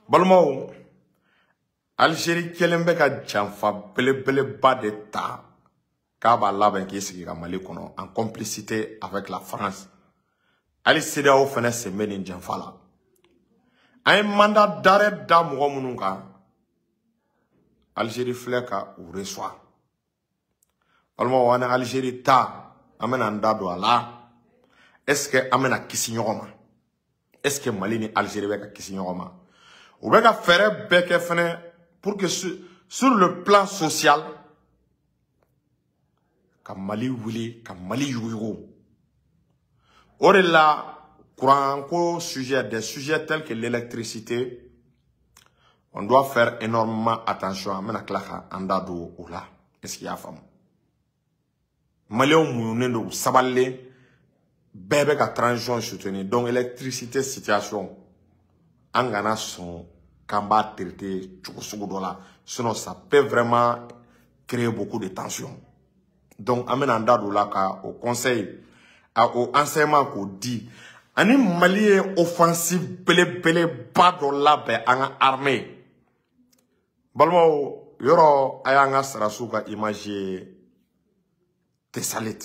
Balimaw, Algérie kelen bɛ ka janfa belebeleba de ta k'a b'a labɛn k'i sigi ka Mali kɔnɔ en complicité avec la France. Hali CEDEAO fɛnɛ sen bɛ nin janfa la. An ye mandat d'arrêt da mɔgɔ minnu kan, Algérie filɛ ka u reçoit. Balimaw, an ni Algérie ta, an bɛna an da don a la. Est-ce que an bɛna kisi ɲɔgɔn ma? Est-ce que Mali ni Algérie bɛ ka kisi ɲɔgɔn ma? U bɛ ka fɛɛrɛ bɛɛ kɛ fɛnɛ pour que sur le plan social ka Mali wuli, ka Mali yuguyugu. O de la, courant ko sujet, des sujets tels que l'électricité, on doit faire énormément attention. An bɛna tila ka an da don o la. Est-ce qu'il y'a faamu? Maliyɛnw muɲunen don, u sabalilen, bɛɛ bɛ ka transition soutenir. Donc électricité situation, an kana sɔn k'an b'a traiter cogo sugu dɔ la, sinon ça peut vraiment créer beaucoup de tensions. Donc an bɛna an da don o la, ka o conseil a o enseignement k'o di. Ani Mali ye offensive belebeleba dɔ labɛn an ka armée. Balimaw, yɔrɔ a y'an ka sarasiw ka image ye Tessalit,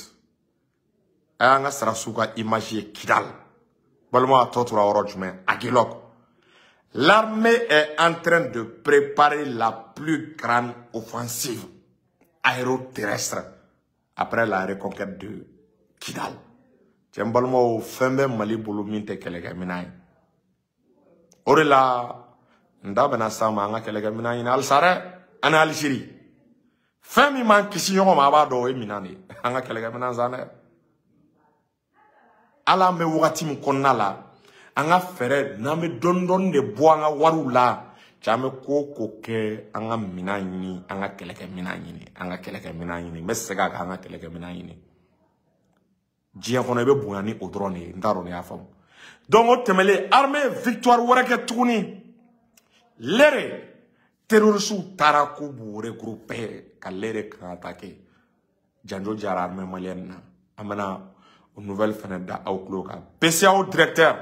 a y'an ka sarasiw ka image ye Kidal. Balimaw, a tɔ tora yɔrɔ jumɛn? Aguelhok. L'armée est en train de préparer la plus grande offensive aéroterrestre après la reconquête de Kidal. Cɛ, n balimaw, fɛn bɛ Mali bolo min tɛ kɛlɛkɛminɛn ye. O de la, n da bɛna s'a ma, an ka kɛlɛkɛminɛn ɲini halisa dɛ. An ni Algérie, fɛn min b'an kisi ɲɔgɔn ma, a b'a dɔn, o ye minɛn de ye. An ka kɛlɛkɛminɛn san dɛ. Hali an bɛ wagati min kɔnɔna la, an ka fɛɛrɛ n'an bɛ dɔɔni dɔɔni de bɔ an ka wariw la. Cɛ, an bɛ ko o ko kɛ, an ka minɛn ɲini, an ka kɛlɛkɛminɛn ɲini, an ka kɛlɛkɛminɛn ɲini. N bɛ segin a kan, an ka kɛlɛkɛminɛn ɲini. Diɲɛ kɔnɔ, i bɛ bonya ni o dɔrɔn de ye. N t'a dɔn ni y'a faamu. Donc o tɛmɛlen, armée victoire wɛrɛ kɛ tuguni. Léré, terroristes taara k'u b'u regrouper ka Léré kan attaquer. Janjo jara armée malienne na. An bɛna o nouvelle fɛnɛ da aw tulo kan. BCEAO directeur,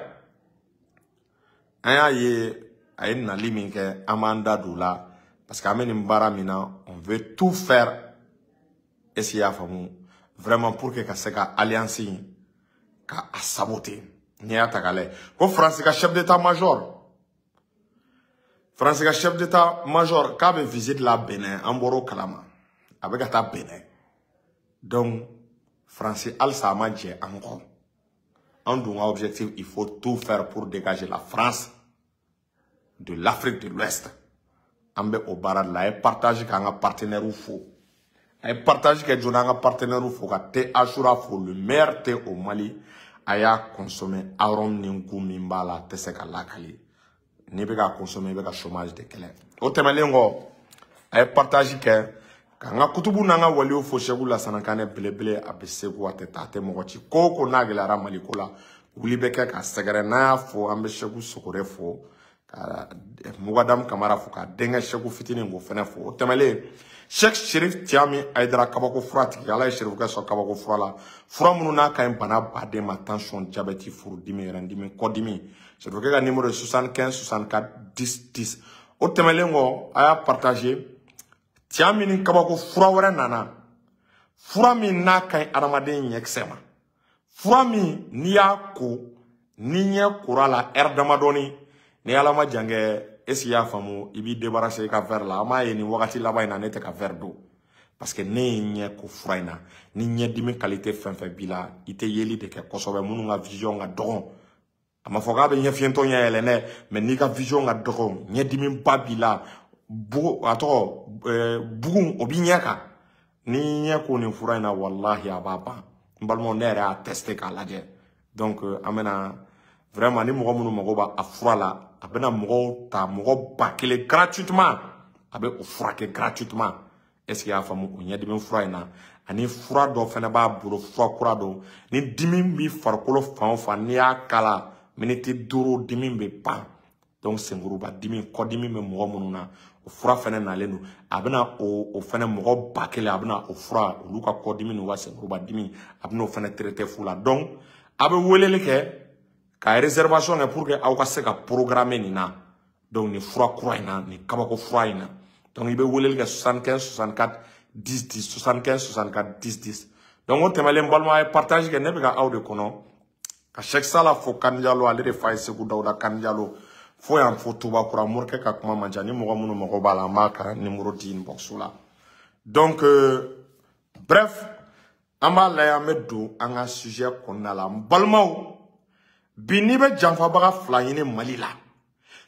an y'a ye a ye nali min kɛ, an b'an da don o la, parce que an bɛ nin baara min na, on veut tout faire, est ce que i y'a faamu, vraiment, pour que ka se ka alliance in ka a saboter. N'i y'a ta k'a lajɛ, ko Faransi ka chef d'état-major, Faransi ka chef d'état-major k'a bɛ visite la Benin, an bɔr'o kalama, a bɛ ka taa Benin. Donc Faransi halisa a ma jɛ an kɔ. An dun ka objectif, il faut tout faire pour dégager la France de l'Afrique de l'Ouest. An bɛ o baara de la. A ye partage k'an ka partenaires fo, a ye partage kɛ joona, an ka partenaires fo, ka thé Achoura fo, le meilleur thé au Mali. A y'a consommer, arôme ni goût min b'a la, a tɛ se ka lakali. N'i bɛ k'a consommer, i bɛ ka chômage de kɛlɛ. O tɛmɛnen kɔ, a ye partage kɛ k'an ka kutubu n'an ka waliw fo. Segu Lasana Kanɛ belebele, a bɛ Segu, a tɛ taa, a tɛ mɔgɔ ci. Ko o ko n'a gɛlɛyara Mali ko la, wuli bɛ kɛ k'a sɛgɛrɛ. N'an y'a fo, an bɛ Segu Sogore fo, ka Mugadamu Kamara fo, ka denkɛ Segu fitinin k'o fɛnɛ fo. O tɛmɛnen, Sheikh Sherif Tiami Aidara, kabako fura tigi, Ala ye Sherifukɛ sɔn kabako fura la, fura minnu n'a ka ɲi bana baden ma: tension, diabète, furudimi, yɛrɛdimi, kɔdimi. Sherifukɛ ka numéro ye 75 64 10 10. O tɛmɛnen kɔ, a y'a partager. Tiami ni kabako fura wɛrɛ nana, fura min n'a ka ɲi adamaden ɲɛkisɛ ma, fura min n'i y'a ko, ni ɲɛ kora la heure damadɔni, ni Ala ma jan kɛ, est ce que i y'a faamu, i b'i débarrasser i ka verre la. An b'a ye nin wagati laban in na, ne tɛ ka verre don, parce que ne ye ɲɛ ko fura in na. Ni ɲɛdimi qualité fɛn fɛn b'i la, i tɛ yeli de kɛ kosɛbɛ, minnu ka vision ka dɔgɔn, a ma fɔ k'a bɛ ɲɛ fiyɛntɔ ɲɛ yɛlɛ dɛ, mais n'i ka vision ka dɔgɔn, ɲɛdimiba b'i la, bugu a tɔgɔ bugun o b'i ɲɛ kan, ni ɲɛ ko nin fura in na, walahi a b'a ban. N balimaw, ne yɛrɛ y'a tester k'a lajɛ. Donc an bɛna vraiment, ni mɔgɔ minnu mago b'a fura la, a bɛna mɔgɔw ta, mɔgɔ 1000 gratuitement, a bɛ o furakɛ gratuitement. Est ce que i y'a faamu? O ɲɛdimi fura in na, ani fura dɔ fana b'a bolo, fura kura don, ni dimi b'i farikolo fan o fan, n'i y'a kala miniti 5, dimi bɛ ban. Donc senkuruba dimi, kɔdimi bɛ mɔgɔ minnu na, o fura fana nalen don. A bɛna o fana mɔgɔ 1000, a bɛna o fura, olu ka kɔdimi n'u ka senkuruba dimi, a bɛna o fana traiter fu la. Donc a bɛ weleli kɛ ka réservation kɛ pour que aw ka se ka programmer nin na. Donc nin fura kura in na, nin kabako fura in na. Donc i bɛ weleli kɛ 75 64 10 10, 75 64 10 10. Donc o tɛmɛlen, balima, ye partage kɛ, ne bɛ ka aw de kɔnɔ ka Cheikh Sala fo Kanjalo, ale de fa ye Segu Dawuda Kanjalo fo yan fo Tubakura. Morikɛ ka kuma man ca ni mɔgɔ minnu mago b'a la, an b'a ka numéro di inbox la. Donc bref, an b'a lajɛ, an bɛ don an ka sujet kɔnɔna la. N balimaw, bi n'i bɛ janfabaga fila ɲini Mali la,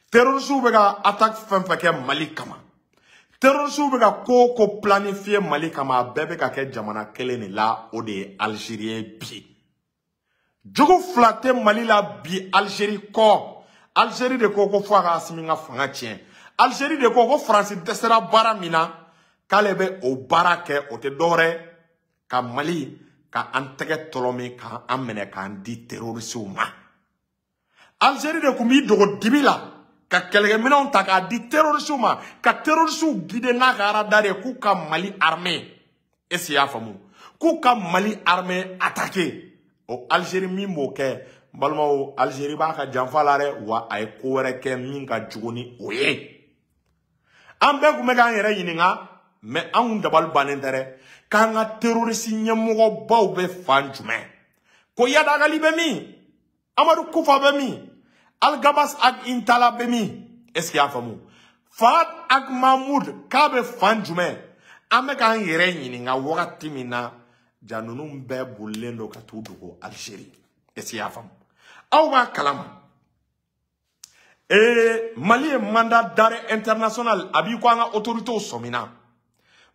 terroristew bɛ ka attaque fɛn fɛn kɛ Mali kama, terroristew bɛ ka ko o ko planifier Mali kama, a bɛɛ bɛ ka kɛ jamana kelen de la, o de ye Algérie ye. Bi jugu fila tɛ Mali la bi Algérie kɔ. Algérie de ko ko fo a ka Assimi ka fanga tiɲɛ. Algérie de ko ko Faransi dɛsɛra baara min na, k'ale bɛ o baara kɛ. O tɛ dɔwɛrɛ ka Mali ka an tɛgɛ tɔlɔmi, k'an minɛ, k'an di terroristew ma. Algérie de tun b'i dogo dibi la ka kɛlɛkɛminɛnw ta k'a di terroristew ma, ka terroristew guider n'a ka radar ye k'u ka Mali armée, est ce que i y'a faamu, k'u ka Mali armée attaquer. O Algérie min b'o kɛ, n balimaw, Algérie b'a ka janfa la dɛ, wa a ye ko wɛrɛ kɛ min ka jugu ni o ye. An bɛɛ tun bɛ k'an yɛrɛ ɲininka, mais an kun dabali bannen tɛ dɛ, k'an ka terroriste ɲɛmɔgɔbaw bɛ fan jumɛn? Ko Iyad Ag Ghali bɛ min? Amadu Kufa bɛ min? Alghabass Ag Intalla bɛ min? Est ce que i y'a faamu? Fahad Ag Mahmoud k'a bɛ fan jumɛn? An bɛ k'an yɛrɛ ɲininka wagati min na, ja ninnu bɛɛ bolilen don ka t'u dogo Algérie. Est ce que i y'a faamu? Aw b'a kalama, Mali ye mandat d'arrêt international, a b'i ko an ka autorités sɔmina.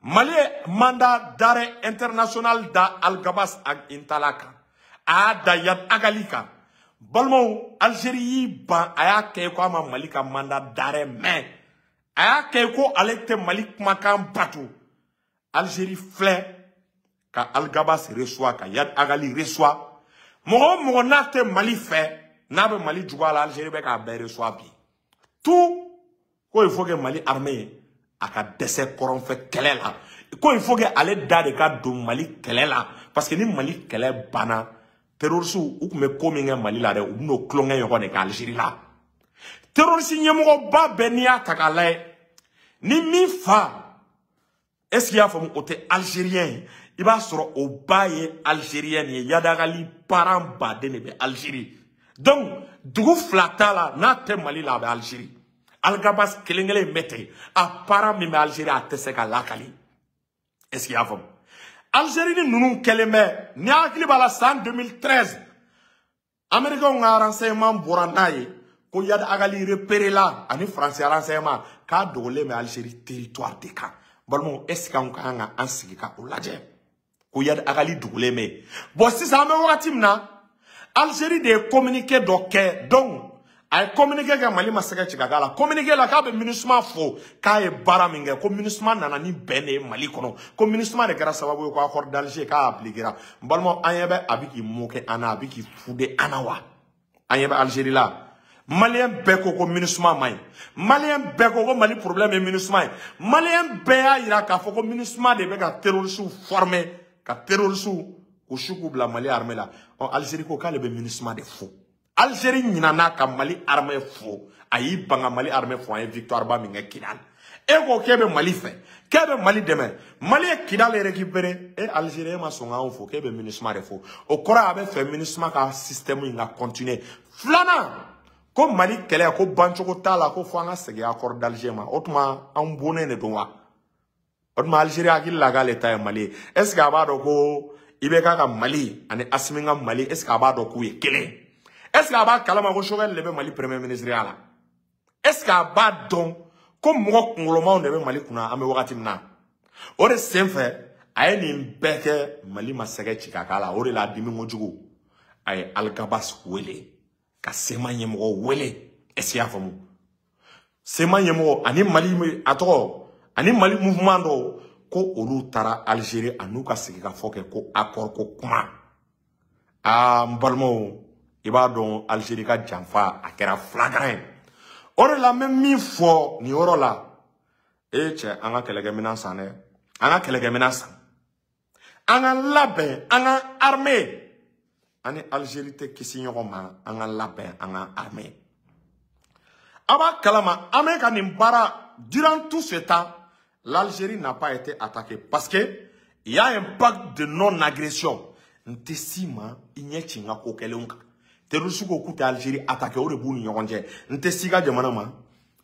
Mali ye mandat d'arrêt international da Alghabass Ag Intalla kan, a y'a da Iyad Ag Ghali kan. Balimaw, Algérie y'i ban, a y'a kɛ ko a ma Mali ka mandat d'arrêt mɛn, a y'a kɛ ko ale tɛ Mali kumakan bato. Algérie filɛ ka Alghabass reçoit, ka Iyad Ag Ghali reçoit. Mɔgɔ o mɔgɔ n'a tɛ Mali fɛ, n'a bɛ Mali juguya la, Algérie bɛ k'a bɛɛ reçoit bi. Tout ko il faut que Mali armée a ka dɛsɛ kɔrɔnfɛ kɛlɛ la, ko il faut que ale da de ka don Mali kɛlɛ la, parce que ni Mali kɛlɛ banna, terroriste u tun bɛ ko min kɛ Mali la dɛ, u bɛn'o tulonkɛ ɲɔgɔn de kɛ Algérie la. Terroriste ɲɛmɔgɔba bɛɛ, n'i y'a ta k'a lajɛ, ni min fa, est ce que i y'a faamu, o tɛ algérien ye, i b'a sɔrɔ o ba ye algérien ye. Iyad Ag Ghali parent baden de bɛ Algérie. Donc dugu fila t'a la, n'a tɛ Mali la, a bɛ Algérie. Alghabass kelen kelen in bɛ ten, a parent min bɛ Algérie, a tɛ se ka lakali. Est ce que i y'a faamu? Algérie ni ninnu kɛlen bɛ, ni hakili b'a la, san 2013, américains ka renseignement bɔra n'a ye ko Iyad Ag Ghali repéré la ani français renseignement k'a dogolen bɛ Algérie territoire de kan. Balimaw, est ce que anw ka kan ka an sigi ka o lajɛ ko Iyad Ag Ghali dogolen bɛ yen? Bon, sisan an bɛ wagati min na, Algérie de ye communiqué dɔ kɛ. Donc a ye communiqué kɛ, Mali ma sɛgɛ ci ka k'a la. Communiqué la, k'a bɛ MINUSMA fo k'a ye baara min kɛ, ko MINUSMA nana ni bɛn de ye Mali kɔnɔ, ko MINUSMA de kɛra sababu ye ko accord d'Alger k'a appliquera. N balimaw, an ɲɛ bɛ a bɛ k'i moquer an na, a bɛ k'i fude an na wa. An ɲɛ bɛ Algérie la. Malien bɛɛ ko ko MINUSMA man ɲi, malien bɛɛ ko ko Mali problème ye MINUSMA ye, malien bɛɛ y'a yira k'a fɔ ko MINUSMA de bɛ ka terroristes former, ka terroristes k'u su k'u bila Mali armée la. Ɔ, Algérie ko k'ale bɛ MINUSMA de fo. Algérie ɲinana ka Mali armée fo, a y'i ban ka Mali armée fo. An ye victoire ba min kɛ Kidal, e ko k'e bɛ Mali fɛ, k'e bɛ Mali dɛmɛ, Mali ye Kidal récupéré, e Algérie e ma sɔn k'anw fo, k'e bɛ MINUSMA de fo. O kɔrɔ a bɛ fɛ MINUSMA ka système in ka continuer. Filanan, ko Mali kɛlɛ ko bancogo t'a la, ko fo an ka segin accord d'Alger ma. O tuma an bonnen de don wa? O tuma Algérie hakili la k'ale ta ye Mali ye. Est ce que a b'a dɔn ko IBK ka Mali ani Assimi ka Mali, est ce que a b'a dɔn k'u ye kelen? Est ce que a b'a kalama ko Choguel de bɛ Mali premier ministre ya la? Est ce que a b'a dɔn ko mɔgɔ kunkolomaw de bɛ Mali kunna an bɛ wagati min na? O de sen fɛ a ye nin bɛɛ kɛ, Mali ma sɛgɛ ci ka k'a la. O de la a dimi kojugu, a ye Alghabass wele, ka CMA ɲɛmɔgɔ wele. Est ce que i y'a faamu? CMA ɲɛmɔgɔ ani Mali, a tɔgɔ, ani Mali mouvement dɔw, ko olu taara Algérie a n'u ka sigikafɔ kɛ ko accord ko kuma. Aa, n balimaw, i b'a dɔn Algérie ka janfa a kɛra flagrant ye. O de la n bɛ min fɔ nin yɔrɔ la, e cɛ, an ka kɛlɛkɛminɛn san dɛ, an ka kɛlɛkɛminɛn san, an ka labɛn, an ka armée. An ni Algérie tɛ kisi ɲɔgɔn ma, an ka labɛn, an ka armée. A b'a kalama an bɛ ka nin baara durant tout ce temps, l'Algérie n'a pas été attaquée parce que il y a un pacte de non-agression. N tɛ s'i ma i ɲɛ ci n ka ko kɛlenw kan. Terroriste ko k'u tɛ Algérie attaquer, o de b'u ni ɲɔgɔn cɛ. N tɛ s'i ka jamana ma.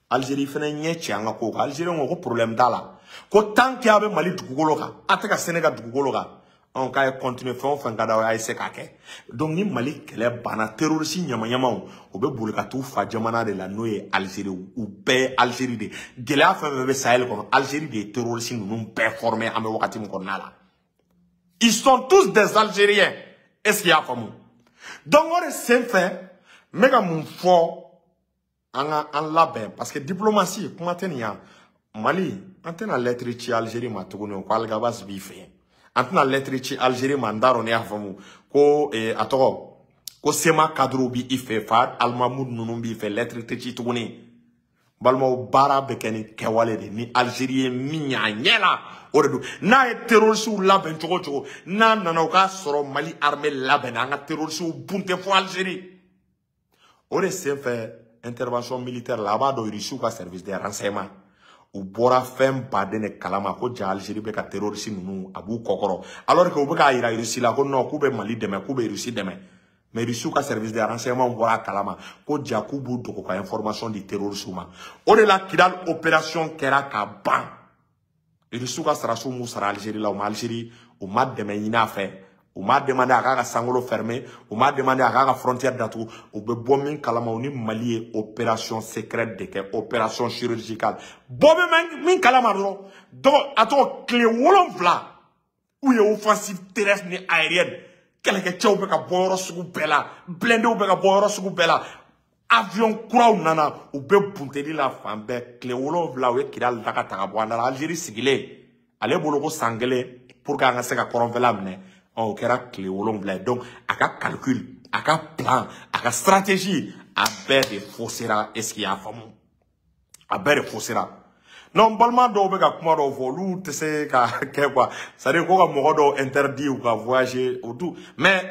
Algérie fɛnɛ ɲɛ ci an ka ko kan. Algérie ko ko problème t'a la. Ko tant que a bɛ Mali dugukolo kan, a tɛ ka Sénégal dugukolo kan. Anw k'a ye continuer fɛn o fɛn ka d'aw ye, a ye se k'a kɛ. Donc ni Mali kɛlɛ banna, terroriste ɲamaɲamaw o bɛ boli ka t'u fa jamana de la, n'o ye Algérie. U bɛɛ ye Algérie de. Gɛlɛya fɛn fɛn bɛ Sahel kɔnɔ, Algérie de ye terroriste ninnu bɛɛ formé an bɛ wagati min kɔnɔna la. Ils sont tous des Algériens. Est-ce qu'il y a faamu? Donc o de sen fɛ n bɛ ka mun fɔ, an ka an labɛn parce que diplomatie kuma tɛ nin yan. Mali an tɛna lettre ci Algérie ma tuguni ko Alghabass b'i fɛ yen. An tɛna lettre ci Algérie ma, n t'a dɔn ne y'a faamu ko a tɔgɔ ko CMA cadre b'i fɛ, fa Almamud ninnu b'i fɛ, lettre tɛ ci tuguni. Balimaw, baara bɛ kɛ ni kɛwale de ni Algérie ye min ɲɛ a ɲɛ la, o de don. N'a ye terroristew labɛn cogo o cogo, n'a nana o k'a sɔrɔ Mali armée labɛnna, an ka terroristew bunte fo Algérie. O de senfɛ intervention militaire la, a b'a dɔn Russiw ka service de renseignement u bɔra fɛn baden de kalama ko ja Algérie bɛ ka terroriste ninnu a b'u kɔkɔrɔ, alors que u bɛ k'a yira Russie la ko non, k'u bɛ Mali dɛmɛ, k'u bɛ Russie dɛmɛ. Mais Russiw ka service de renseignement bɔra a kalama ko ja k'u b'u dogo ka information di terroriste ma. O de la Kidal opération kɛra ka ban. Russiw ka sarasiw m'u sara Algérie la, u ma Algérie u ma dɛmɛ ɲini a fɛ, u m'a demandé a k'a ka sankolo fermer, u m'a demandé a k'a ka frontière datugu. U bɛ bɔ min kalama, u ni Mali ye opération secrète de kɛ, opération chirurgicale. Bɔ bɛ min kalama dɔrɔn, donc a tɔgɔ tile 7 u ye offensive terrestre ni aérienne, kɛlɛkɛcɛw bɛ ka bɔ yɔrɔ sugu bɛɛ la, blindéw bɛ ka bɔ yɔrɔ sugu bɛɛ la, avion kuraw nana, u bɛ bunteli la fan bɛɛ. Tile 7 u ye Kidal da ka ta ka bɔ an da la. Algérie sigilen ale bolo ko san kelen pour que an ka se ka kɔrɔnfɛla minɛ, o kɛra tile 7 ye. Donc a ka calcul, a ka plan, a ka stratégie, a bɛɛ de faussera. Est-ce qu'il y'a faamu? A bɛɛ de faussera. Non, balima dɔw bɛ ka kuma dɔw fɔ, olu tɛ se ka kɛ quoi, c'est à dire ko ka mɔgɔ dɔw interdit u ka voyager o tout. Mais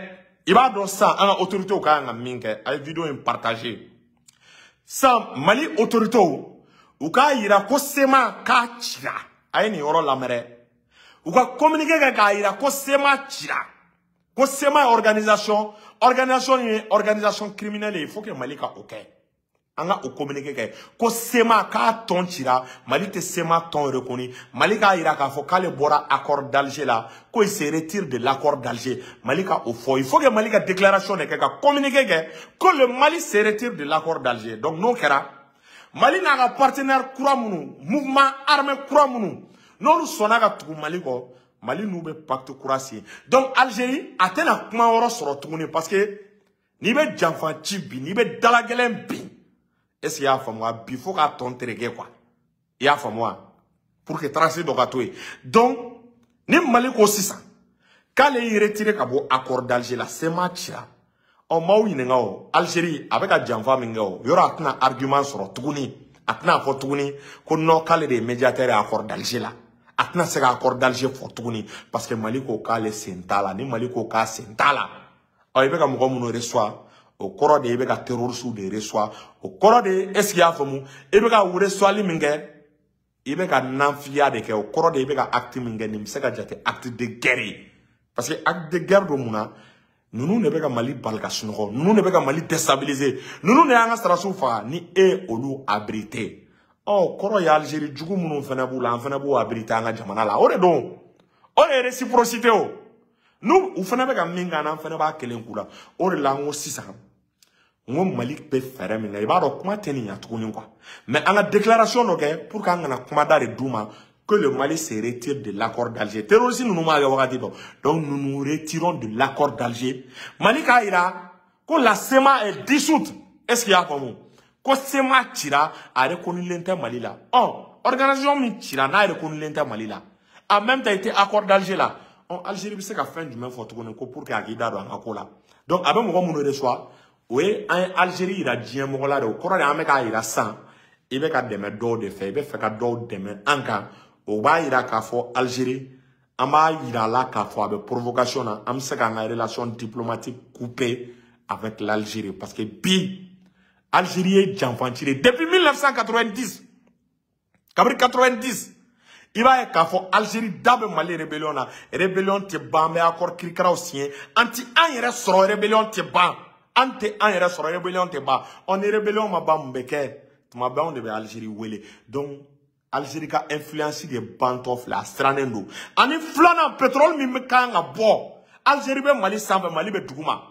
i b'a dɔn sisan an ka autorités ka kan ka min kɛ, a ye vidéo in partager. Sisan Mali autorités u k'a yira ko CMA k'a cira. A ye nin yɔrɔ lamɛn dɛ. U ka communiqué kɛ k'a yira ko CMA cira, ko CMA ye organisation ye organisation criminelle ye. Il faut que Mali ka o kɛ, an ka o communiqué kɛ ko CMA k'a tɔn cira, Mali tɛ CMA tɔn reconnu. Mali k'a yira k'a fɔ k'ale bɔra accord d'Alger la, ko il se retire de l'accord d'Alger. Mali ka o fɔ. Il faut que Mali ka déclaration de kɛ, ka communiqué kɛ ko le Mali se retire de l'accord d'Alger. Donc n'o kɛra, Mali n'a ka partenaire kura minnu, mouvement armé kura minnu, n'olu sɔnna ka tugu Mali kɔ, Mali n'u bɛ pacte kura signé. Donc Algérie a tɛna kuma yɔrɔ sɔrɔ tuguni, parce que n'i bɛ janfa ci bi, n'i bɛ dalagɛlɛn bin, est-ce que i y'a faamu wa? Bi fo k'a tɔn tereke quoi, i y'a faamu wa? Pour que trace dɔ ka to yen. Donc ni Mali ko sisan k'ale y'i retiré ka bɔ accord d'Alger la, CMA cira, ɔ m'aw ɲininka o, Algérie a bɛ ka janfa min kɛ, o yɔrɔ a tɛna argument sɔrɔ tuguni. A tɛna fɔ tuguni ko non, k'ale de ye médiateur ye accord d'Alger la. A tɛna se ka accord d'Alger fɔ tuguni parce que Mali ko k'ale sen t'a la. Ni Mali ko k'a sen t'a la, ɔ i bɛ ka mɔgɔ minnu reçoit, o kɔrɔ de i bɛ ka terroristes de reçoit. O kɔrɔ de, est ce que i y'a faamu, i bɛ ka reçoili min kɛ, i bɛ ka nanfiya de kɛ. O kɔrɔ de i bɛ ka acte min kɛ, nin bɛ se ka jate acte de guerre ye, parce que acte de guerre don. Mun na ninnu de bɛ ka Mali bali ka sunɔgɔ, ninnu de bɛ ka Mali déstabiliser, ninnu de y'an ka sarasiw faga, ni e ye olu abrité, ɔ kɔrɔ ye Algérie jugu minnu fana b'u la, an fana b'u abrité an ka jamana la. O de don, o de ye réciprocité. O n'u u fana bɛ ka min k'an na, an fana b'a kelen k'u la. O de la n ko sisan, n ko Mali bɛ fɛɛrɛ min kɛ, i b'a dɔn kuma tɛ nin ɲɛ tuguni quoi. Mais an ka déclaration dɔ kɛ pour que an kana kumada de d'u ma que le Mali se retire de l'accord d'Alger. Terroriste ninnu m'a kɛ wagati dɔ. Donc nous nous retirons de l'accord d'Alger. Mali k'a yira ko la CMA est dissoute. Est-ce qu'il y a faamu? Ko CMA cira, a reconnulen tɛ Mali la. Ɔ organisation min cira, n'a reconnulen tɛ Mali la, en même temps i tɛ accord d'Alger la, ɔ Algérie bɛ se ka fɛn jumɛn fɔ tuguni ko pour que a k'i da don an ka ko la? Donc a bɛ mɔgɔ minnu reçoit, o ye an ye Algérie yira diɲɛ mɔgɔ la de. O kɔrɔ de an bɛ k'a yira sisan i bɛ ka dɛmɛ dɔw de fɛ, i bɛ fɛ ka dɔw dɛmɛ an kan. O b'a yira k'a fɔ Algérie, an b'a yira a la k'a fɔ a bɛ provocation na. An bɛ se k'an ka relation diplomatique couper avec l'Algérie, parce que bi Algérie ye janfanci de depuis 1990. Kabiri 90 i b'a ye k'a fɔ Algérie da bɛ Mali rébellion na. Rébellion tɛ ban, an bɛ accord kirikaraw signé, an ti an yɛrɛ sɔrɔ, rébellion tɛ ban, an tɛ an yɛrɛ sɔrɔ, rébellion tɛ ban. Ɔ ni rébellion ma ban, mun bɛ kɛ? Tuma bɛɛ anw de bɛ Algérie wele. Donc Algérie ka influence de bantɔ filɛ, a sirannen don. Ani filanan, pétrole min bɛ kan ka bɔ, Algérie bɛ Mali sanfɛ, Mali bɛ duguma.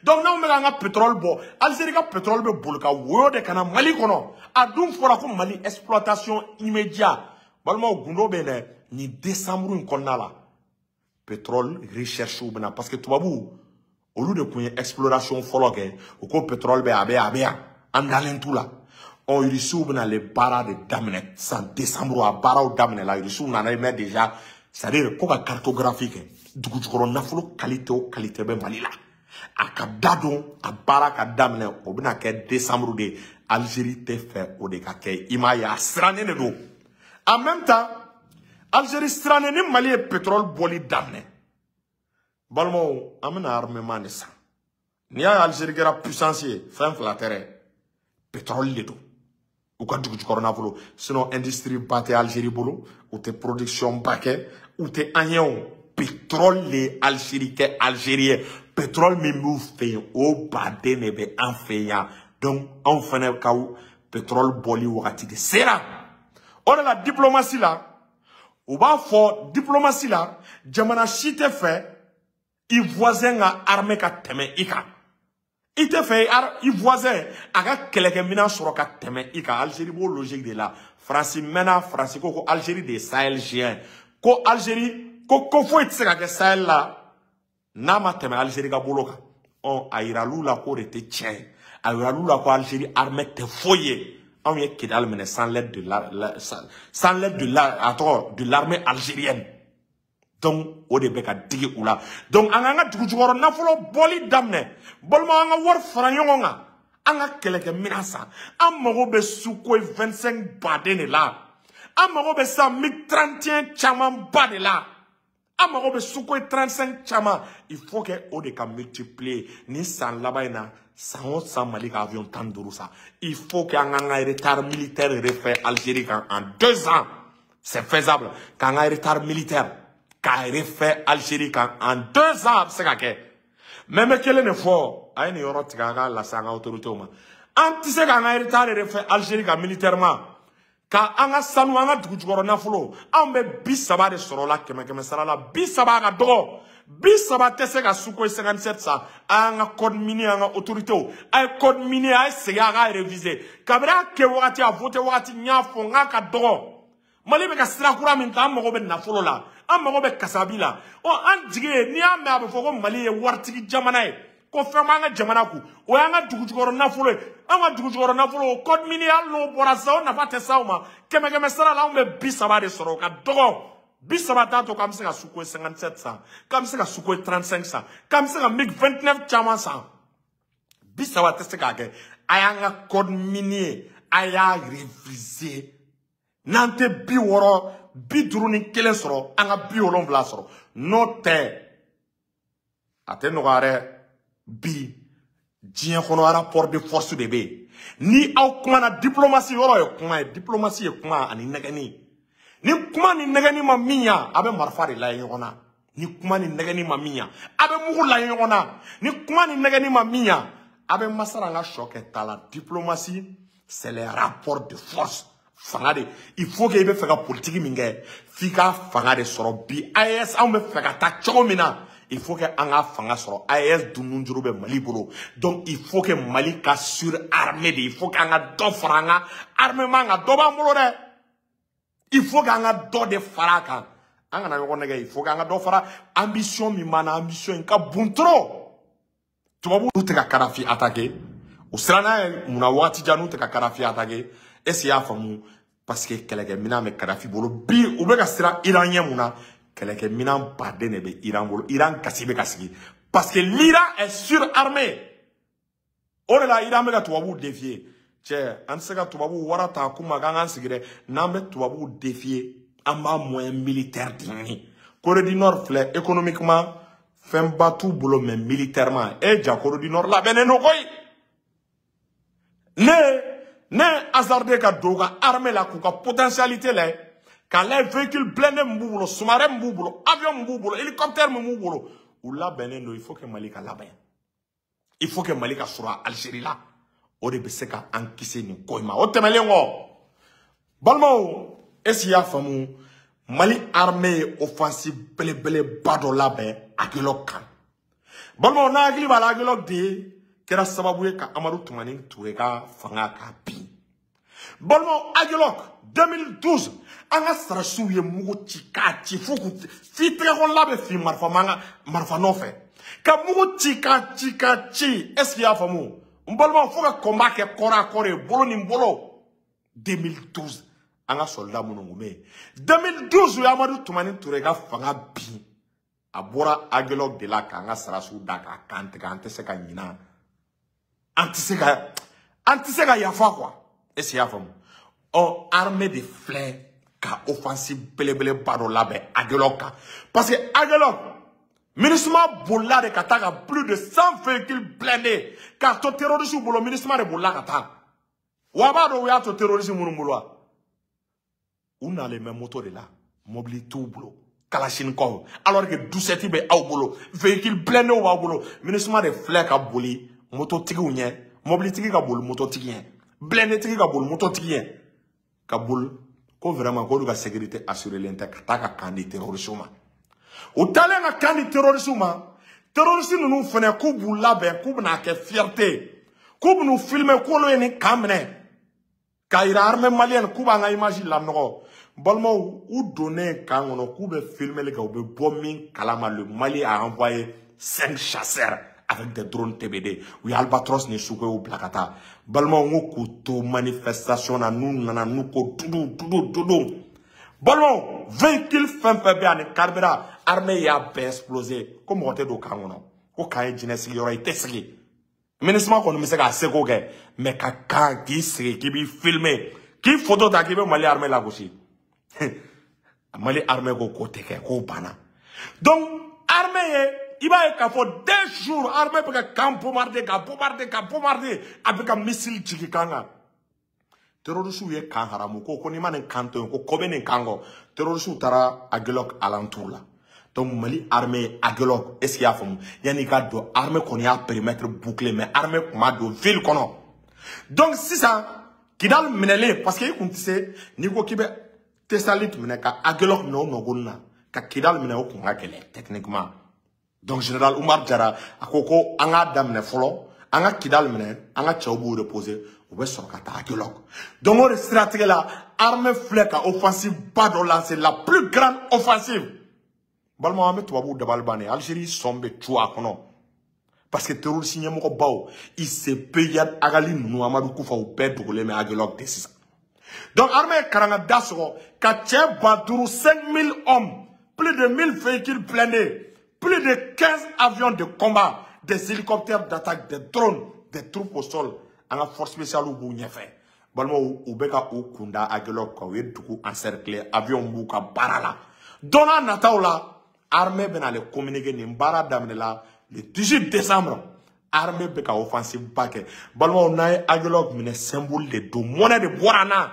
Donc n'anw bɛ k'an ka pétrole bɔ, Algérie ka pétrole bɛ boli ka woyo de ka na Mali kɔnɔ. A dun fɔra ko Mali exploitation immédiate. Balimaw, gundo bɛ yen dɛ. Nin décembre in kɔnɔna la, pétrole recherche bɛ na, parce que tubabuw olu de tun ye exploration fɔlɔ kɛ. U ko pétrole bɛ, a bɛ yan, a bɛ yan, an dalen t'u la. Ɔ Irisiw bɛna ale baara de daminɛ sisan décembre. A baaraw daminɛla, Irisiw nana mɛn déjà, c'est à dire ko ka cartographie kɛ dugujukɔrɔ nafolo qualité o qualité bɛ Mali la, a ka da don, a baara ka daminɛ. O bɛna kɛ décembre de. Algérie tɛ fɛ o de ka kɛ. I m'a ye, a sirannen de don. En même temps, Algérie sirannen ni Mali ye pétrole bɔli daminɛ, balimaw, an bɛna armement de san. N'i y'a ye Algérie kɛra puissance ye, fɛn fila tɛ dɛ, pétrole de don, u ka dugujukɔrɔ nafolo. Sinon industrie ba tɛ Algérie bolo, u tɛ production ba kɛ, u tɛ an ye. O pétrole de ye Algérie kɛ Algérie ye. Pétrole min b'u fɛ yen, o baden de bɛ an fɛ yan. Donc anw fɛnɛ ka pétrole bɔli wagati de sera. O de la, diplomatie la, u b'a fɔ diplomatie la, jamana si tɛ fɛ i voisin ka armée ka tɛmɛ i kan. I tɛ fɛ i voisin a ka kɛlɛkɛminɛn sɔrɔ ka tɛmɛ i kan. Algérie b'o logique de la. Faransi mɛnna, Faransi ko ko Algérie de ye Sahel géant, ko Algérie ko foyi tɛ se ka kɛ Sahel la n'a ma tɛmɛ Algérie ka bolo kan. Ɔ a yiral'u la k'o de tɛ tiɲɛ ye. A yiral'u la ko Algérie armée tɛ foyi ye. Anw ye Kidal minɛ sans l'aide de la, sans l'aide de la, a tɔgɔ, de l'armée algérienne. Donc o de bɛ ka digi u la. Donc an k'an ka dugujukɔrɔ nafolo bɔli daminɛ, balima, an ka wari fara ɲɔgɔn kan, an ka kɛlɛkɛminɛn san. An mago bɛ Sukhoi 25 baden de la, an mago bɛ san MiG 31 caman ba de la, an mago bɛ Sukhoi 35 caman. Il faut que o de ka multiplier ni san laban in na. San o san, Mali ka avion 15 san. Il faut que an k'an ka retard militaire refaire Algérie kan en 2 ans. C'est faisable k'an ka retard militaire k'a refaire Algérie kan en 2 ans, a bɛ se ka kɛ. Mais n bɛ kelen de fɔ, a ye nin yɔrɔ tigɛ, a k'a lase an ka autorités ma. An tɛ se k'an ka retard refaire Algérie kan militairement ka an ka sanu, an ka dugujukɔrɔ nafolo, anw bɛ 30 de sɔrɔ la kɛmɛ kɛmɛ sara la. 30 ka dɔgɔ, 30 tɛ se ka Sukhoi 57 san. An ka code minier, an ka autorités, a ye code minier, a ye segin a k'a réviser. Kabini a kɛ wagati, a voté wagati, n y'a fɔ n k'a ka dɔgɔ. Mali bɛ ka sira kura min ta, an mago bɛ nafolo la, an mago bɛ kasabi la. Ɔ an jigi ye, n'i y'a mɛn a bɛ fɔ ko Mali ye waritigi jamana ye, ko fɛn b'an ka jamana kun, o y'an ka dugujukɔrɔ nafolo ye. An ka dugujukɔrɔ nafolo, o code minier, hali n'o bɔra sisan, o nafa tɛ s'aw ma. Kɛmɛ kɛmɛ sara la, anw bɛ 30 de sɔrɔ, o ka dɔgɔ. 30 t'a to k'an bɛ se ka Sukhoi 57 san, k'an bɛ se ka Sukhoi 35 san, k'an bɛ se ka MiG 29 caman san. 30 tɛ se k'a kɛ. A y'an ka code minier, a y'a réviser. N'an tɛ 60, 51 sɔrɔ, an ka 70 sɔrɔ. N'o tɛ, a tɛ nɔgɔya dɛ. Bi diɲɛ kɔnɔ, rapport de force de bɛ yen. Ni aw kumana, diplomatie yɔrɔ ye kuma ye, diplomatie ye kuma ani nɛgɛnni. Ni kuma ni nɛgɛnni ma min ɲa, a bɛ marifa de layɛ ɲɔgɔn na. Ni kuma ni nɛgɛnni ma min ɲa, a bɛ mugu layɛ ɲɔgɔn na. Ni kuma ni nɛgɛnni ma min ɲa, a bɛ masara an ka sɔ kɛ ta la. Diplomatie, c'est les rapports de force, fanga de. Il faut que i bɛ fɛ ka politique min kɛ, f'i ka fanga de sɔrɔ. Bi AES, anw bɛ fɛ ka taa cogo min na, il faut que an ka fanga sɔrɔ. AES dunun juru bɛ Mali bolo. Donc il faut que Mali ka surarmé de, il faut que an ka dɔ fara an ka armement kan. Dɔ b'an bolo dɛ, il faut que an ka dɔ de fara a kan. An kana ɲɔgɔn nɛgɛ. Il faut que an ka dɔ fara. Ambition min b'an na, ambition in ka bon trop. Tubabuw tɛ ka Kadafi attaquer, u siranna ye munna? Waati jan n'u tɛ ka Kadafi attaquer, est ce que i y'a faamu? Parce que kɛlɛkɛminɛn bɛ Kadafi bolo. Bi u bɛ ka siran Iran ɲɛ mun na? Kɛlɛkɛminɛn baden de bɛ Iran bolo. Iran gasi bɛ ka sigi parce que l'Iran est surarmé. O de la Iran bɛ ka tubabuw défier. Cɛ, an tɛ se ka tubabuw wara ta k'u ma k'an k'an sigi dɛ. N'an bɛ tubabuw défier, an b'a moyen militaire de ɲini. Corée du Nord filɛ, économiquement fɛnba t'u bolo, mais militairement, e ja, Corée du Nord labɛnnen don koyi. Ne hasardé ka don ka armée la k'u ka potentialité la k'a lajɛ véhicule blindé min b'u bolo, sous-marin min b'u bolo, avion min b'u bolo, hélicoptère min b'u bolo, u labɛnnen don. Il faut que Mali ka labɛn, il faut que Mali ka sɔrɔ Algérie la, o de bɛ se ka an kisi nin ko in ma. O tɛmɛnen kɔ, balimaw, est ce que i y'a faamu, Mali armée ye offensive belebeleba dɔ labɛn Aguelhok kan. Balimaw, n'a hakili b'a la, Aguelhok de kɛra sababu ye ka Amadu Tumani Ture ka fanga k'a bin. Balimaw, Aguelhok 2012, an ka sarasiw ye mugu ci k'a ci fo k'u f'i tɛgɛkɔnɔla bɛ fin marifa mankan marifa nɔfɛ, ka mugu ci k'a ci k'a ci. Est ce que i y'a faamu, n balimaw, fo ka combat kɛ corps à corps ye, bolo ni bolo. 2012, an ka soldat minnu tun bɛ yen 2012, u ye Amadu Tumani Ture ka fanga bin, a bɔra Aguelhok de la k'an ka sarasiw da k'a kan tigɛ. An tɛ se ka ɲina, an tɛ se ka yafa quoi. Est ce que i y'a faamu? Ɔ, armée de filɛ ka offensive belebeleba dɔ labɛn Aguelhok kan, parce que Aguelhok, MINUSMA bolila de ka taa ka plus de 100 véhicules blindés k'a to terroristes bolo. MINUSMA de bolila ka taa wa a b'a dɔn u y'a to terroristes minnu bolo wa, u nalen bɛ moto de la, mobili t'u bolo, kalachnikov, alors que 17 bɛ aw bolo, véhicule blindés b'aw bolo. MINUSMA de filɛ ka boli mototigiw ɲɛ, mobilitigi ka boli mototigi ɲɛ, blindé tigi ka boli mototigi ɲɛ, ka boli ko vraiment k'olu ka sécurité assuré len tɛ, ka taa ka camp di terroristes ma. U taalen ka camp di terroristes ma, terroristes ninnu fɛnɛ k'u b'u labɛn, k'u bɛna kɛ fierté, k'u bɛn'u filmer k'olu ye nin camp minɛ k'a yira armée malienne, k'u b'an ka image lanɔgɔ. Balimaw, u donnen camp kɔnɔ k'u bɛ filmer kɛ, u bɛ bɔ min kalama, le Mali a envoyé cinq chasseurs avec des drones TBD. U ye Albatros ni Sukhoi bila ka taa. Balimaw, n ko k'u to manifestation na, n'u nana n'u ko dudu dudu dudu. Balimaw, véhicule fɛn fɛn bɛ yan ni carburant, armée y'a bɛɛ explosé, ko mɔgɔ tɛ don camp kɔnɔ, ko camp ye jinɛ sigiyɔrɔ ye, i tɛ sigi. MINUSMA kɔni bɛ se k'a seko kɛ, mais ka camp k'i sigi k'i b'i filmer, k'i photo ta k'i bɛ Mali armée lagosi, Mali armée ko k'o tɛ kɛ, k'o banna. Donc armée ye, i b'a ye k'a fɔ 2 jours armée bɛ ka camp bombarder, ka bombarder, ka bombarder, a bɛ ka missile jigin camp kan. Terroristes ye camp haramu, ko n'i ma nin camp to yen, ko kɔ bɛ nin camp kɔ. Terroristes taara Aguelhok alentour la. Donc Mali armée ye Aguelhok, est ce que i y'a faamu, yanni i ka don, armée kɔni y'a périmètre bouclé, mais armée tun ma don ville kɔnɔ. Donc sisan Kidal minɛlen, parce que i kun tɛ se, n'i ko k'i bɛ Tessalit minɛ ka Aguelhok minɛ o nɔgɔnin na ka Kidal minɛ, o kun ka gɛlɛn techniquement. Donc général Oumar Diarra a ko ko an k'a daminɛ fɔlɔ, an ka Kidal minɛ, an ka cɛw b'u reposer, u bɛ sɔrɔ ka taa Aguelhok. Donc o de siratigɛ la, armée filɛ ka offensive ba dɔ lancer, la plus grande offensive. Balimaw, an bɛ tubabuw dabali ban de. Algérie sɔn bɛ cu a kɔnɔ, parce que terroriste ɲɛmɔgɔbaw, ICP, Iyad Ag Ghali ninnu, Amadu Kufa, u bɛɛ dogolen bɛ Aguelhok de sisan. Donc armée ye karanga da sɔgɔ ka cɛ 5000, 5000 hommes, plus de 1000 véhicules blindés, plus de 15 avions de combat, des hélicoptères d'attaque, des drones, des troupes au sol. An ka force spéciale b'u ɲɛfɛ. Balimaw, u bɛ ka u kunda Aguelhok kan, u ye dugu encercler, avion b'u ka baara la. Don n'a nataw la, armée bɛna ale communiquer. Nin baara daminɛ la le 18 décembre, armée bɛ ka offensive ba kɛ. Balimaw, n'a ye Aguelhok minɛ, symbole de don, mɔnɛ de bɔra an na.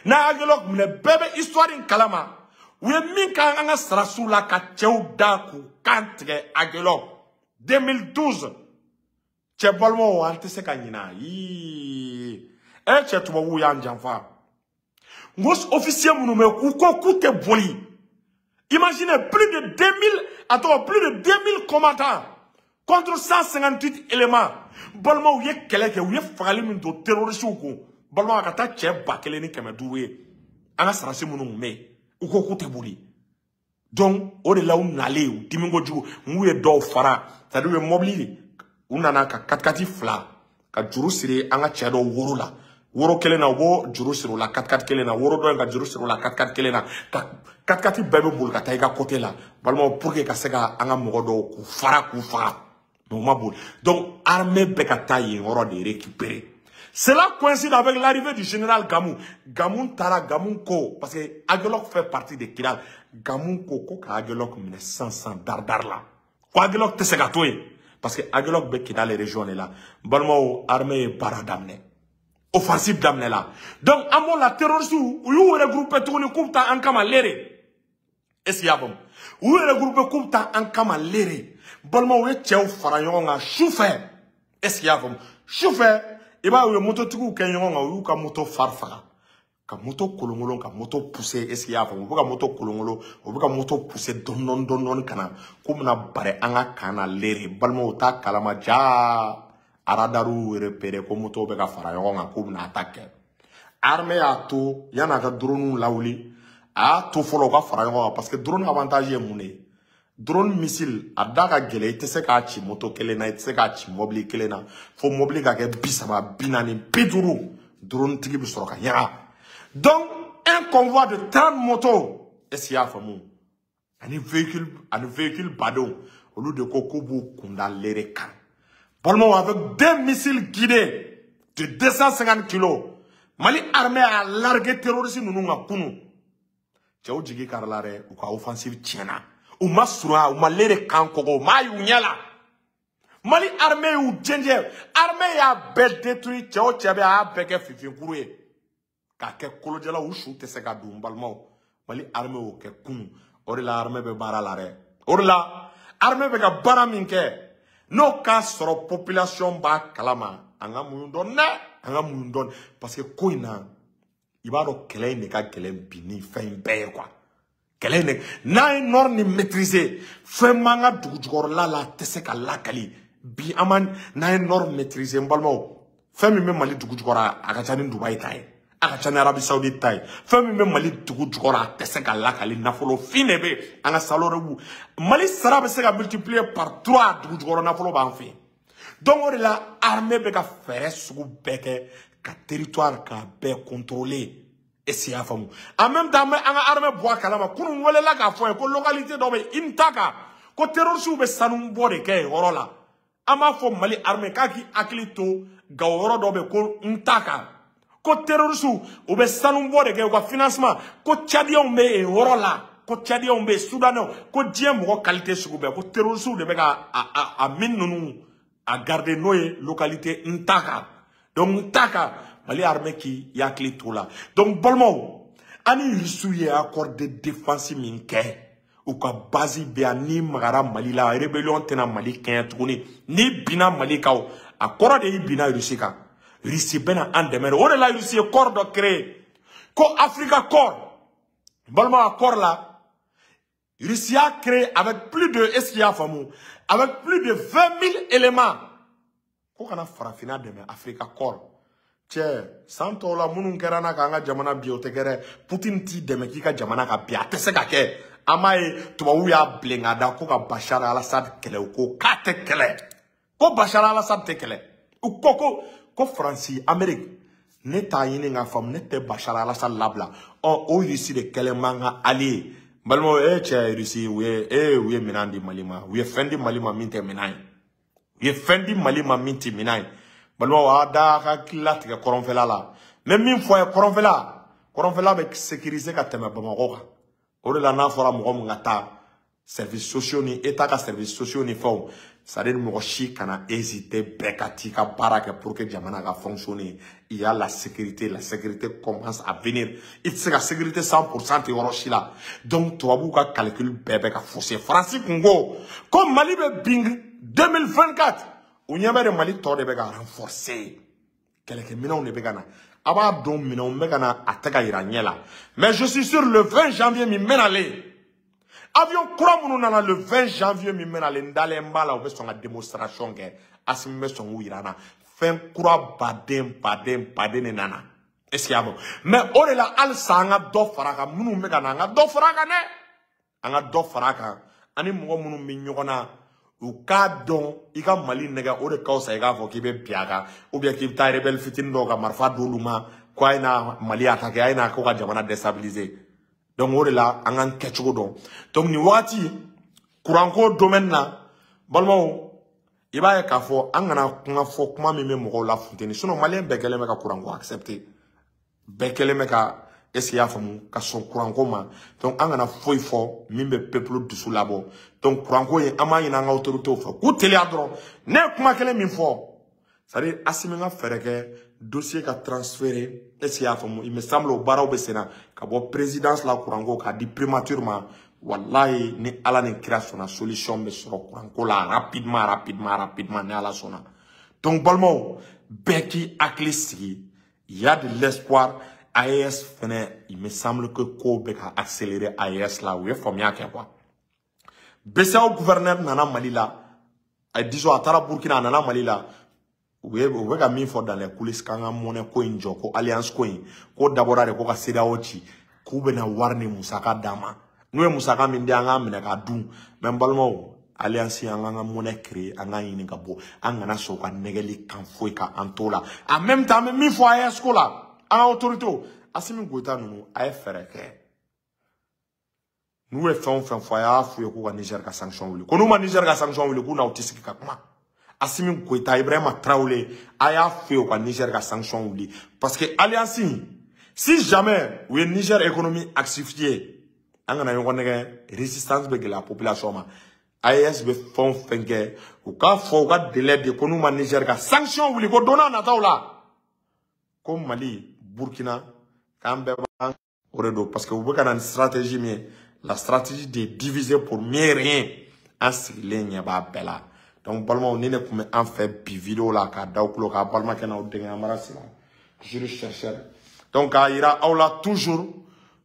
N'a ye Aguelhok minɛ, bɛɛ bɛ histoire in kalama, u ye min kɛ an ka sarasiw la ka cɛw da k'u kan tigɛ Aguelhok 2012. Cɛ, balimaw, an tɛ se ka ɲina. Yii ɛ, cɛ, tubabuw y'an janfa. N ko officier minnu bɛ yen, u ko k'u tɛ boli. Imaginez, plus de 2000, attends, plus de 2000 combattants contre 158 éléments. Balimaw, u ye kɛlɛ kɛ, u ye fagali min don terroristes kun. Balimaw, a ka taa cɛ 1500 ye. An ka sarasi minnu tun bɛ yen, u ko k'u tɛ boli. Donc o de la u nalen, u dimi kojugu, n k'u ye dɔw fara, c'est à dire u ye mobili, u nana ka 4x4 fila ka juru siri an ka cɛ dɔw woro la. Woro kelen na, u b'o juru siri o la 4x4 kelen na, woro dɔ in ka juru siri o la 4x4 kelen na, ka 4x4 bɛɛ bɛ boli ka taa i ka côté la. Balimaw, pour que ka se ka an ka mɔgɔ dɔw k'u fara k'u faga, mais u ma boli. Donc armée bɛ ka taa yen yɔrɔ de récupérer. Cela coïncide avec l'arrivée du général Gamou. Gamou taara, Gamou ko, parce que Aguelhok fait partie de Kidal. Gamou ko ko ka Aguelhok minɛ sisan sisan dar dar la. Ko Aguelhok tɛ se ka to yen, parce que Aguelhok bɛ Kidal région de la. Balimaw, armée ye baara daminɛ. Offensive daminɛ la. Donc an b'o la, terroriste u y'u regroupé tuguni k'u bɛ taa an kama Léré. Est ce que i y'a faamu? U y'u regroupé k'u bɛ taa an kama Léré. Balimaw, u ye cɛw fara ɲɔgɔn kan su fɛ. Est ce que i y'a faamu? Su fɛ, i b'a ye, u ye mototigiw kɛ ɲɔgɔn kan, u y'u ka moto fari faga, ka moto kolonkolon, ka moto pousser. Est ce que i y'a faamu? U bɛ ka moto kolonkolon, u bɛ ka moto pousser dɔɔni dɔɔni dɔɔni dɔɔni ka na k'u bɛna bari an ka camp na Léré. Balimaw t'a kalama jaa, radariw repéré ko moto bɛ ka fara ɲɔgɔn kan k'u bɛna attaque kɛ. Armée y'a to yan'a ka drone lawuli, a y'a to fɔlɔ u ka fara ɲɔgɔn kan, parce que drone avantage ye mun de ye? Drone missile a da ka gɛlɛn, i tɛ se k'a ci moto kelen na, i tɛ se k'a ci mobili kelen na, fo mobili ka kɛ 30, 40, 50, drone tigi bɛ sɔrɔ ka ɲaga. Donc un convoi de 30 motos, est ce que i y'a faamu, ani véhicule badenw, olu de ko k'u b'u kunda Léré kan. Balimaw, avec deux missiles guidés de 250 kilos, Mali armée a largué terroriste ninnu ka kunun. Cɛw jigi karila dɛ, u ka offensive tiɲɛna. U ma surunya, u ma Léré kan kɔgɔ, u m'a y'u ɲɛ la. Mali armée y'u jɛnjɛ, armée y'a bɛɛ détruit. Cɛ o cɛ bɛ, a y'a bɛɛ kɛ fifinkuru ye k'a kɛ kolojɛlaw, u su tɛ se ka don. Balimaw, Mali armée y'o kɛ kunun. O de la armée bɛ baara la dɛ. O de la armée bɛ ka baara min kɛ, n'o k'a sɔrɔ population b'a kalama, an ka muɲu dɔɔni dɛ, an ka muɲu dɔɔni, parce que ko in na, i b'a dɔn, kɛlɛ in de ka gɛlɛn bi ni fɛn in bɛɛ ye quoi. Kɛlɛ in de, n'an ye nord ni maîtriser, fɛn b'an ka dugu jukɔrɔla la, a tɛ se ka lakali bi. An ma n'an ye nord maîtriser, n balimaw, fɛn min bɛ Mali dugu jukɔrɔ, a ka ca ni Dubayi ta ye, a ka ca ni Arabie Saoudite ta ye. Fɛn min bɛ Mali dugu jukɔrɔ, a tɛ se ka lakali. Nafolo fin de bɛ an ka salɔrɔbu. Mali sara bɛ se ka multiplier par 3, dugu jukɔrɔ nafolo b'an fɛ yen. Donc o de la armée bɛ ka fɛɛrɛ sugu bɛɛ kɛ ka territoire k'a bɛɛ contrôler. Est ce que i y'a faamu? En même temps, an bɛ an ka armée bɔ a kalama. Kunun welela k'a fɔ ye ko localité dɔ bɛ yen, Intaka, ko terroristes bɛ sanu bɔ de kɛ yen yɔrɔ la. An b'a fɔ Mali armée k'a k'i hakili to Gawo, yɔrɔ dɔ bɛ yen ko Ntaka, ko terroristes u bɛ sanu bɔ de kɛ, u ka financement, ko tchadiens bɛ yen yɔrɔ la, ko tchadiens bɛ yen, soudanais, ko diɲɛ mɔgɔ qualité sugu bɛɛ, ko terroristes de bɛ ka a mine ninnu a garder, n'o ye localité Ntaka. Donc Ntaka, Mali armée k'i hakili t'o la. Donc balimaw, an ni Rusiw ye accord de défense min kɛ, u ka base bɛ yan. N'i magara Mali la, rébellion tɛna Mali kɛɲɛ tuguni. N'i binna Mali kan, o a kɔrɔ de y'i binna Rusi kan. Rusi bɛna an dɛmɛ de. O de la Rusi ye corps dɔ créé ko Africa Corps. Balimaw, a corps la, Russie a créé avec plus de, est-ce qu'il y a faamu, avec plus de 20 000 éléments ko kana farafinna dɛmɛ, Africa Corps. Cɛ, san tɔw la minnu kɛra n'a k'an ka jamana bi, o tɛ kɛ dɛ. Putin t'i dɛmɛ k'i ka jamana ka bi, a tɛ se ka kɛ. An b'a ye, tubabuw y'a bilen ka da ko ka Bashar al-Assad kɛlɛ, u ko k'a tɛ kɛlɛ, ko Bashar al-Assad tɛ kɛlɛ. U ko Faransi, Amérique, ne t'a ɲini k'a faamu, ne tɛ Bashar al-Assad labila. Ɔ, o Russie de kɛlen b'an ka allié ye. Balimaw, e cɛ, Russie, u ye minɛn di Mali ma, u ye fɛn di Mali ma min tɛ minɛn ye, u ye fɛn di Mali ma min tɛ minɛn ye. Balimaw, a da ka hakili latigɛ kɔrɔnfɛla la. N bɛ min fɔ a ye, kɔrɔnfɛla bɛ sécuriser ka tɛmɛ Bamakɔ kan. O de la n'a fɔra mɔgɔ min ka taa services sociaux ni état ka services sociaux ni fɛnw, c'est à dire mɔgɔ si kana hésiter, bɛɛ ka t'i ka baara kɛ pour que jamana ka fonctionner. Il y a la sécurité, la sécurité commence à venir. I tɛ se ka sécurité 100% tɛ yɔrɔ si la. Donc tubabuw ka calcul bɛɛ bɛ ka fausser. Faransi kun ko Mali bɛ bin 2024, u ɲɛ bɛ de Mali tɔ de bɛ ka renforcer, kɛlɛkɛminɛnw de bɛ ka na. A b'a dɔn, minɛnw bɛ ka na, a tɛ ka yira ɲɛ la, mais je suis sûr, le 20 janvier min bɛ nalen, avion kura minnu nana le 20 janvier min bɛ nalen, n dalen b'a la, u bɛ sɔn ka démonstration kɛ. Asimi bɛ sɔn k'u yira an na, fɛn kura baden baden baden de nana. Est ce que y'a faamu? Mais o de la halisa an ka dɔ fara a kan, minnu bɛ ka na, an ka dɔ fara a kan dɛ, an ka dɔ fara a kan. Ani mɔgɔ minnu bɛ ɲɔgɔn na, u k'a dɔn, i ka Mali nɛgɛ, o de ka fisa i k'a fɔ k'i bɛ bin a kan, ou bien k'i bɛ taa rebelle fitinin dɔw ka marifa d'olu ma ko a ye na Mali attaquer, a ye na ko ka jamana déstabiliser. Donc o de la an k'an kɛcogo dɔn. Donc nin wagati kuranko domaine na, balimaw, i b'a ye k'a fɔ an kana kuma fɔ kuma min bɛ mɔgɔw la funteni, sinon malien bɛɛ kɛlen bɛ ka kuranko accepter, bɛɛ kɛlen bɛ ka, est ce que i y'a faamu, ka sɔn kuranko ma. Donc an kana foyi fɔ min bɛ peuple dusu labɔ. Donc kuranko in, an b'a ɲini an ka autorités fɛ k'u teliya dɔrɔn. Ne ye kuma kelen min fɔ, c'est à dire Asimi ka fɛɛrɛ kɛ. dossier ka transférer, est-ce qu'il y a faamu, il me semble o baaraw bɛ sen na ka bɔ présidence la kuranko k'a di primature ma. Wallahi ni Ala ni kira sɔnna, solution bɛ sɔrɔ kuranko la rapidement rapidement rapidement ni Ala sɔnna. Donc balimaw, bɛɛ k'i hakili sigi, il y a de l'espoir. AES fɛnɛ, il me semble que ko bɛ ka accélérer AES la, u ye faamuya kɛ quoi. BCEAO gouverneur nana Mali la, disons a taara Burkina, a nana Mali la, u bɛ ka min fɔ dans les coulisses k'an ka monnaie ko in jɔ, ko alliance ko in ko dabɔra de ko ka CEDEAO ci, k'u bɛna wari ni musaka d'an ma, n'u ye musaka min di an k'a minɛ k'a dun. Mais n balimaw, alliance, an k'an ka monnaie créer, an k'a ɲini ka bɔ, an kana sɔn u ka nɛgɛli kan foyi ka an t'o la. En même temps, an bɛ min fɔ AES ko la, an ka autorité, Assimi Goïta ninnu, a ye fɛɛrɛ kɛ. N'u ye fɛn o fɛn fɔ, a y'a f'u ye k'u ka Niger ka sanction wuli, ko n'u ma Niger ka sanction wuli, k'u n'aw tɛ sigi ka kuma. Assimi Goïta, Ibrahima Traoré, a y'a f'u ye u ka Niger ka sanction wuli, parce que alliance, si jamais u ye Niger économie asphyxiée, an kana ɲɔgɔn nɛgɛ, résistance bɛ gɛlɛya population ma. AES bɛ fɛn o fɛn kɛ, u k'a fɔ u ka délai de ko n'u ma Niger ka sanction wuli, ko don n'a nataw la, ko Mali, Burkina, k'an bɛɛ b'an o de don, parce que u bɛ ka na ni stratégie min ye, la stratégie de diviser pour mieux régner, an sigilen ɲɛ b'a bɛɛ la. Donc balimaw, ni ne tun bɛ an fɛ bi vidéo la k'a da aw tulo k'a balimakɛ n'aw denkɛ Amara Sila, juriste chercheur. Donc k'a yira aw la toujours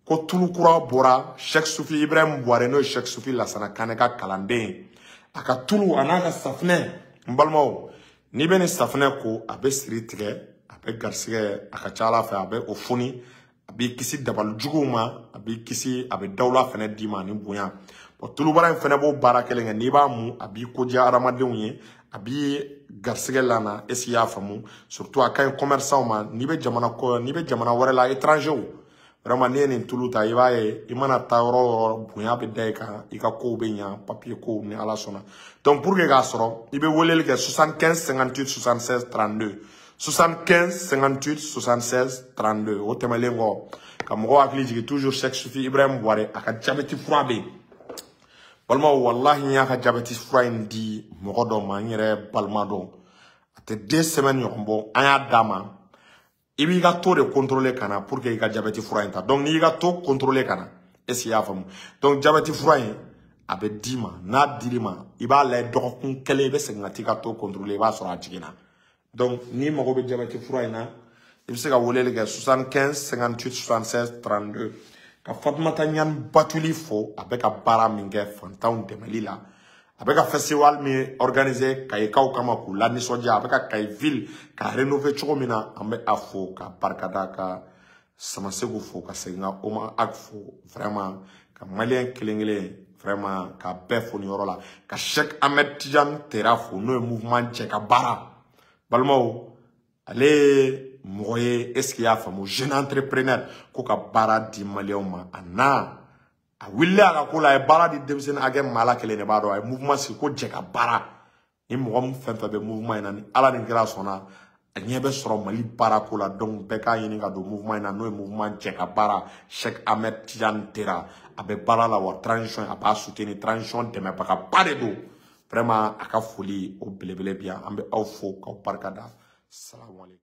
ko tulu kura bɔra Cheikh Soufi Ibrahim Bouaré, n'o ye Cheikh Soufi Lasana Kane ka kalanden ye, a ka tulu a n'a ka safunɛ. N balimaw, n'i bɛ nin safunɛ ko, a bɛ siri tigɛ, a bɛ garisigɛ, a ka ca Ala fɛ a bɛ o foni, a b'i kisi dabali juguw ma, a b'i kisi, a bɛ dawula fɛnɛ d'i ma ani bonya. Bon, tulubara in fɛnɛ b'o baara kelen kɛ, n'i b'a mun, a b'i kodiya hadamadenw ye, a b'i garisigɛ lana, est ce que i y'a faamu? Surtout a ka ɲi commerçant ma, n'i bɛ jamana kɔ, n'i bɛ jamana wɛrɛ la, étranger, vraiment n'i ye nin tulu ta, i b'a ye i mana taa yɔrɔ o yɔrɔ, bonya bɛ da i kan, i ka kow bɛ ɲa, papier kow, ni Ala sɔnna. Donc pour que k'a sɔrɔ, i bɛ weleli kɛ 75 58 76 32, 75 58 76 32. O tɛmɛnen kɔ, ka mɔgɔw hakili jigin toujours, Cheikh Soufi Ibrahim Bouaré, a ka diabète fura bɛ yen. Balimaw, walahi n y'a ka diabète fura in di mɔgɔ dɔ ma, n yɛrɛ balima dɔ, a tɛ 2 semaines ɲɔgɔn bɔ, an y'a d'a ma. I b'i ka taux de contrôler ka na pour que i ka diabète fura in ta. Donc n'i y'i ka taux contrôler ka na, est ce que i y'a faamu? Donc diabète fura in a bɛ d'i ma, n'a dir'i ma, i b'a lajɛ dɔgɔkun kelen, i bɛ segin ka t'i ka taux contrôler, i b'a sɔrɔ a jiginna. Donc n'i mago bɛ diabète fura in na, i bɛ se ka weleli kɛ 75 58 76 32. Ka Fatumata Ɲani Batuli fo, a bɛ ka baara min kɛ fantanw dɛmɛli la, a bɛ ka festival min organiser Kayikaw kama k'u la nisɔndiya, a bɛ ka Kayi ville ka rénover cogo min na, an bɛ a fo ka barikada, ka Samasegu fo, ka segin ka Oma Ag fo, vraiment ka malien kelen kelen, vraiment ka bɛɛ fo nin yɔrɔ la, ka Cheikh Ahmed Tidiane Tera fo, n'o ye mouvement Jɛ ka Baara. Balimaw, ale ye mɔgɔ ye, est ce que i y'a faamu, jeune entrepreneur, ko ka baara di maliyɛnw ma, a n'a a wulila a ka ko la, a ye baara di denmisɛnnin hakɛ min ma, Ala kelen de b'a dɔn. A ye mouvement sigi ko Jɛ ka Baara. Ni mɔgɔ min fɛn fɛn bɛ mouvement in na, ni Ala ni kira sɔnna, a ɲɛ bɛ sɔrɔ Mali baara ko la. Donc bɛɛ k'a ɲini ka don mouvement in na, n'o ye mouvement Jɛ ka Baara. Cheikh Ahmed Tidiane Tera, a bɛ baara la wa, transition a b'a soutenir, transition dɛmɛbagaba de don. Vraiment a ka foli o belebele bi yan. An bɛ aw fo k'aw barika da. Salamu aleykum.